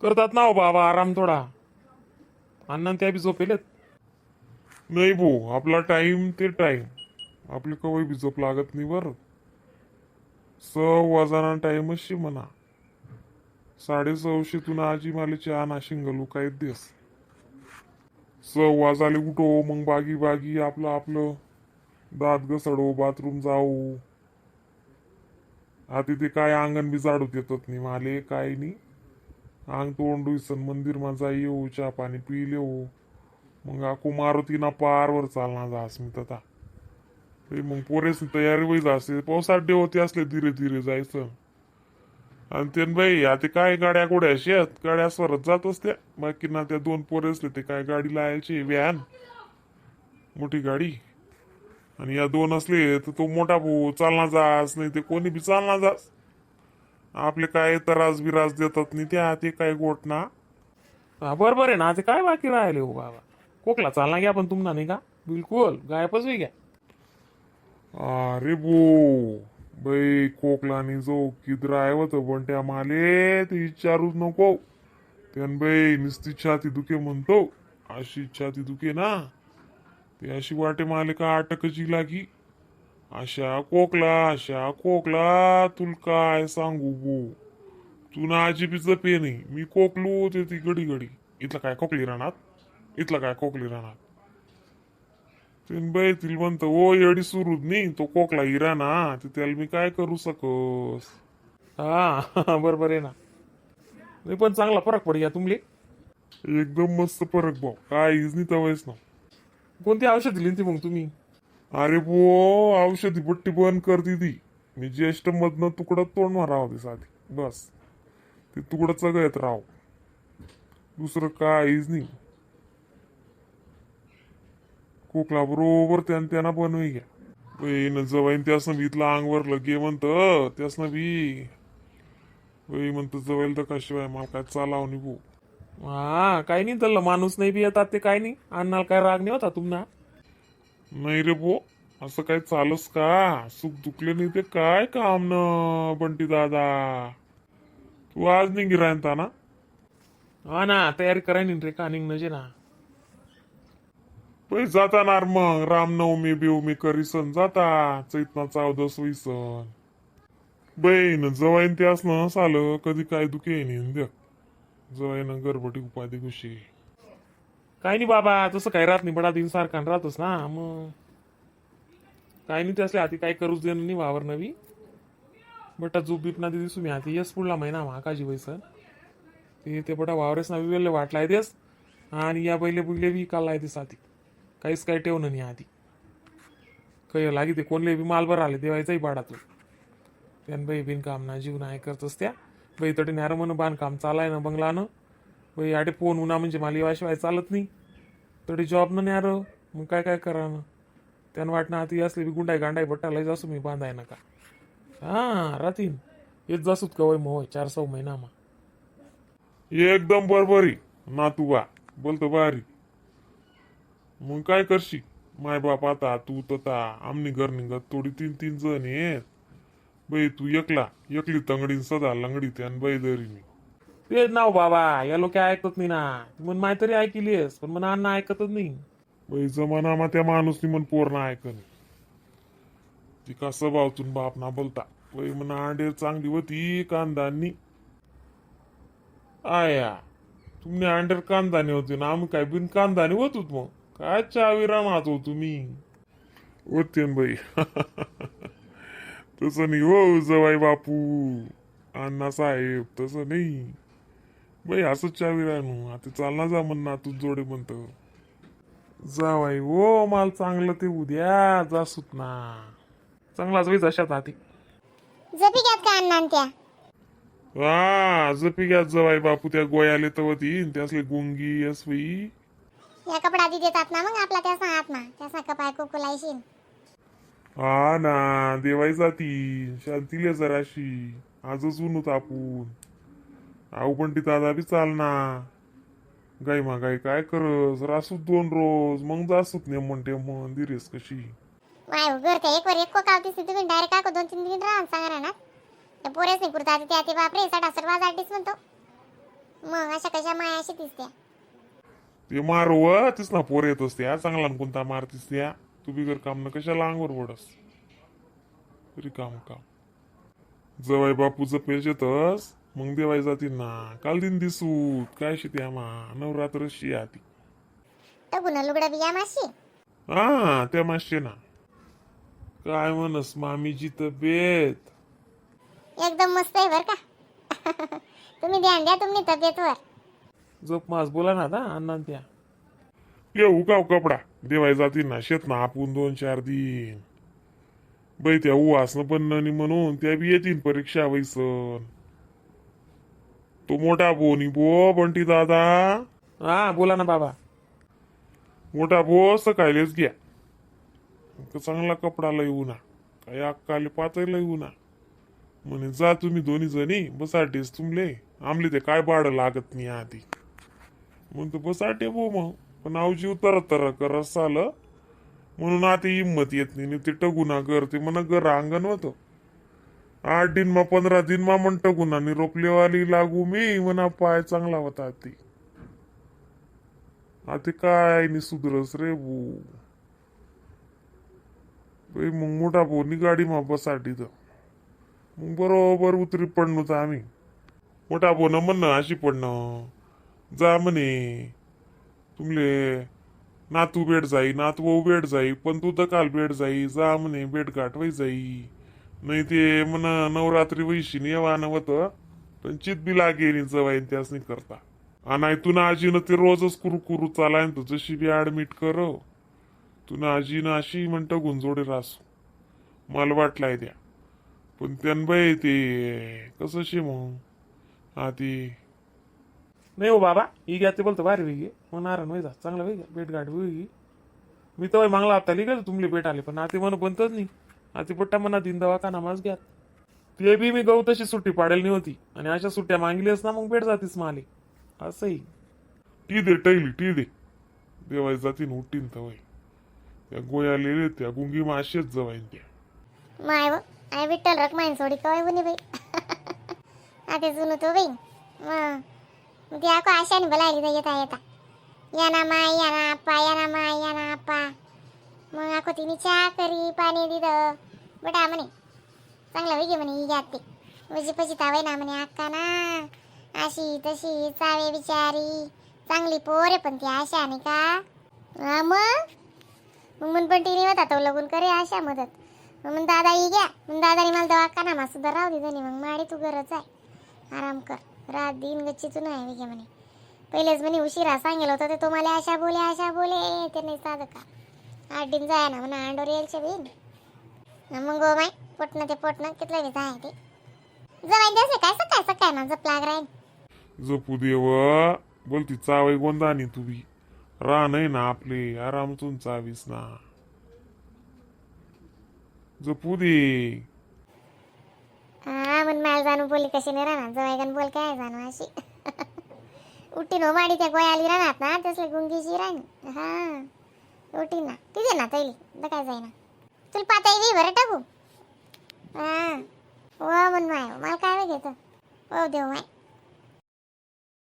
करतात ना हो बाबा आराम थोडा. अण्णा त्या बी झोपेलेत. नाही भो, आपला टाइम ते टाइम. आपली कवय बी झोप लागत नाही बरं. 6.25 टाइमच म्हणा. 6.30 तुन आजी मला चहा ना शिंगलू काय देस. 6.15 उठो, मग बागी बागी आपलं आपलं दात घसडो, बाथरूम जाऊ. आता ते काय अंगण बी झाडू देतात नाही माले, काय नाही. अंग तोंड धुईसन, मंदिर मा जाई येऊ, चहा पाणी पी लेऊ. मग आको मारुती ना पारवर चालणार जास मी तथा. ते मग पोरेस तयारी होई जासे. पावसात होते असले धीरे धीरे जायचं. आणि ते न बाई आता काय गाड्या गोड्या शेत गाड्या स्वरत जात असत्या. बाकी ना त्या दोन पोरे असले ते काय गाडी लावायची व्हॅन मोठी गाडी. आणि या दोन असले तर तो मोठा भाऊ चालना जास, नाही ते कोणी बी चालना जास. आपले काय त्रास बिरास देतात नाही त्या, ते काय गोट ना. हा, बरोबर आहे ना. ते काय बाकी राहिले हो बाबा? कोकला चालना घ्या पण तुम्हाला नाही का बिलकुल गायबच होई घ्या. अरे बो बाई, कोकलानी जो किदरा आहे होतं पण त्या माले ते विचारूच नको. त्यान बाई नुसती छाती दुखे म्हणतो. अशी छाती दुखे ना ते अशी वाटे माले का अटकची लागी. अशा कोकला, अशा कोकला, तुला काय सांगू बो. तू ना आजी बी जपे नाही. मी कोकलू ते ती घडी घडी इथलं काय खोकली राहणार, इथलं काय खोकली राहणार. तीन बाई तिला म्हणतो ओ एडी सुरूच नाही तो कोकला हिरा ना, तर त्याला मी काय करू सकस. हा, बरोबर आहे ना. नाही पण चांगला फरक पड घ्या तुमले. एकदम मस्त फरक भाऊ, काहीच नाही तवयच ना. कोणती औषध दिली ती मग तुम्ही? अरे बो, औषधी पट्टी बंद कर ती. मी ज्येष्ठ मधनं तुकडं तोंड मारावं ते साधी बस. ते तुकडं चगळत राव, दुसरं काहीच नाही. खोकला बरोबर त्यानं त्यांना बनवी घ्या. बाई जवाईन त्यासनं बी इथलं अंगवर लगे म्हणतं त्यासनं बी. बाई म्हणतं जवाईल तर कशिवाय मला काय चालाव नाही भाऊ. हा, काही नाही चाललं. माणूस नाही बी येतात ते काय नाही. अण्णाला काय राग नाही होता तुम्हाला? नाही रे भो, असं काय चालस का? सुख दुखले नाही ते काय काम न. बंटी दादा, तू आज निघी राहता ना? हा ना, तयारी करायला रे का निघ नजे ना. पै जाता नार मग रामनवमी बिवमी करीसन जाता. चैतना 14 वैसन बहीण जवाईन ते असणं सालं कधी काय दुखे नाही देख. जवाईन गरबटी उपाधी घुशी. काय नाही बाबा, तसं काय राहत नाही. बडा दिन सारखा राहतोस ना मग. काय नाही, ते असले आधी काय करूच देणं नाही वावर नवी. बटा झोप बीप ना दिसू मी आधी यस पुढला महिना महाकाजी वैसन ते ते बटा वावरेस ना वेल वाटलाय देस. आणि या बैले बुगले बी काल दिस आधी. काहीच काही ठेवणं नाही आधी. काही लागी ते कोणले बी मालभर आले देवायचाही बाडा तू. त्यान बाई बिनकाम ना जीव नाही करतस त्या बाई. तटी न्यारं म्हण बांधकाम चालाय ना बंगलानं बाई. आटे फोन उन्हा म्हणजे मला येवाशिवाय चालत नाही. तरी जॉब न न्यारं मग काय काय करा ना. त्यानं वाटणं आता असले बी गुंडाय गांडाय बट्टाला जासू मी बांधाय नका. हा रातीन येत जासूत का वय मग 400 महिना मा. एकदम बरोबरी ना. तू बा बोलतो बारी. मग काय करशी माय बाप आता? तू तता आमनी घर निघत थोडी तीन तीन जण आहेत बाई. तू एकला एकली तंगडी सदा लंगडी त्यान बाई दरी मी. तेच नाव बाबा, या लोक ऐकत नाही ना. मन माय तरी ऐकलीस पण मन अण्णा ऐकतच नाही. बाई जमाना मा त्या माणूसनी मन पोर ना ऐकन. ती का स्वभावतून बाप ना बोलता. बाई म्हणा अंडेर चांगली होती कांदानी. आया तुमने अंडेर कांदानी होती ना, आम्ही काय बिन कांदानी होतो मग काय चावी राहणार हो तुम्ही होते न बाई. तसं नाही हो जवाई बापू, अण्णा साहेब, तसं नाही बाई. असंच चावी राहणू आता चालना जा म्हण ना तू जोडे म्हणतो. जावाई हो, माल चांगलं ते उद्या जासूत ना. चांगलाच वय जशात आधी. जपी घ्यात का अण्णा त्या? हा, जपी घ्या जवाई बापू. त्या गोयाले तर होती त्यासले गुंगी असवी. या कपडा आधी देतात ना मग आपला त्यासना हातमा त्यासना कपाय कुकुलायशीन. हा ना, देवाई जाती शांतीले जराशी. आजच ऊन होत आपण. आऊ पण ती दादा बी चाल ना. गाई मा गाई काय करस रासूत दोन रोज मग जासूत नाही म्हणते म्हण दिरेस कशी. वाय घर त्या एक वर एक कोकाव दिसते. तुम्ही डायरेक्ट काको 2-3 दिन राहा सांगा ना. त्या पोरेच नाही पुरता त्या ते बापरे साठ सर्व आठीच म्हणतो. मग अशा कशा माया अशी दिसत्या. ते मारू व तीच ना पोर येत असते हा चांगला न कोणता मारतीस त्या. तू बिगर काम न कशाला अंगवर ओढस रिकाम काम. जवाई बापूचं पेज येतस मग देवाय जाती ना काल दिन दिसू काय शेती आम्हा नवरात्र शी आती. टगून लुगडं बिया माशी. हा त्या माशे ना काय म्हणस मामीची तब्येत? एकदम मस्त आहे बर का. तुम्ही ध्यान द्या तुमनी तब्येतवर. जप मास बोला ना आता अण्णा न त्या. येऊ का कपडा देवाय जाती ना शेत ना आपण 2-4 दिन बाई त्या उवासनं पण नाही म्हणून त्या बी येतील परीक्षा वैसन. तो मोठा बोनी बो बंटी दादा. हा बोला ना बाबा. मोठा भो सकाळीच घ्या चांगला कपडा येऊ ना काही अक्काले पातळीला येऊ ना म्हणे जा तुम्ही दोन्ही जणी बसाटेच तुमले आमले ते काय भाडं लागत नाही आधी म्हणतो बसाटे भो. मग पण आवजी तर तर करस आलं म्हणून आता हिंमत येत नाही. ते टगुना कर ते म्हण घर अंगण होतं 8 दिन मा 15 दिन मा म्हण टगुना निरोपलेवाली लागू मी म्हणा पाय चांगला होता ती. आता काय नि सुधरस रे भू बाई. मग मोठा भाऊ गाडी मा बसाटी तर मग बरोबर उतरी पडलो तर आम्ही मोठा भाऊ न म्हणणं अशी पडणं जा म्हणे तुमले नातू भेट जाई नातू भेट जाई पण तू तर काल भेट जाई जा म्हणे भेट गाठ वही जाई नाही ते म्हण नवरात्री वैशी येवानं होतं पण चित बी लागेल जवाईन त्याच नाही करता. आणि तू ना आजीनं ते रोजच कुरु कुरु चालाय तू जशी बी ऍडमिट कर तू ना आजीनं अशी म्हणतं गुंजोडे रासू मला वाटलाय द्या पण त्यान बाई ते कसं शे मग हा ती. नाही हो बाबा ही घ्या ते बोलतो भारी वेगी मग नारायण वय जा चांगला वेग भेट गाठ वेगी. मी तर मागला हप्ता लिहिलं तुमले भेट आले पण आते मन बनतच नाही. आते पट्टा म्हणा दिन दवाखाना माझ घ्या ते बी मी गहू तशी सुट्टी पाडेल नाही होती आणि अशा सुट्ट्या मागलीस ना मग भेट जातीस माले असंही. टी दे टैली टी दे देवाय जातीन उठीन तवय त्या गोया लिहिले त्या गुंगी माशेच जवाईन त्या. माय व I Vitthal रखमाईन सोडी कवाय बनी बाई. आता जुनू तो बाई मग मग ती आको आशाने बोलायली तर येता येता या ना माय या ना आप्पा या ना माय या ना आप्पा. मग आको तिने चहा करी पाणी दिलं बटा म्हणे चांगलं वेगळी म्हणे ही घ्या ते उजी पची तावे ना म्हणे अक्का ना अशी तशी चावे बिचारी चांगली पोर आहे पण ती आशा नाही का. हा मग मग मन पण तिने होता तो लगून करे आशा मदत. मग म्हण दादा ही घ्या मग दादाने मला दवाखाना मा सुद्धा राहू दिलं नाही. मग माडी तू गरज आहे आराम कर रात दिन गच्ची तू नाही घे म्हणे. पहिलेच म्हणे उशिरा सांगेल होतं ते तुम्हाला आशा बोले आशा बोले ते नाही साधं का 8 दिन जाय ना म्हणा अंडोर यायचे बहीण. मग गो माय पोटणं ते पोटणं कितलं बी जाय ते जवाईन द्यायचं काय सकाळ सकाळ ना जप लाग राहील. जपू देव बोलती चावई गोंदानी तू बी राह नाही ना आपले आरामतून चावीस ना जपू दे. हा म्हण मला जाणू बोली कशी नाही राहणार जवाई बोल काय जाणू अशी उठी नो माडी त्या गोया आली राहणार ना तसले गुंगीची राणी हा उठी ना तिथे ना तैली तर काय जाईना तुला पाता येई बरं टाकू. हा हो म्हण माय मला काय वेळ घेतं हो देव माय.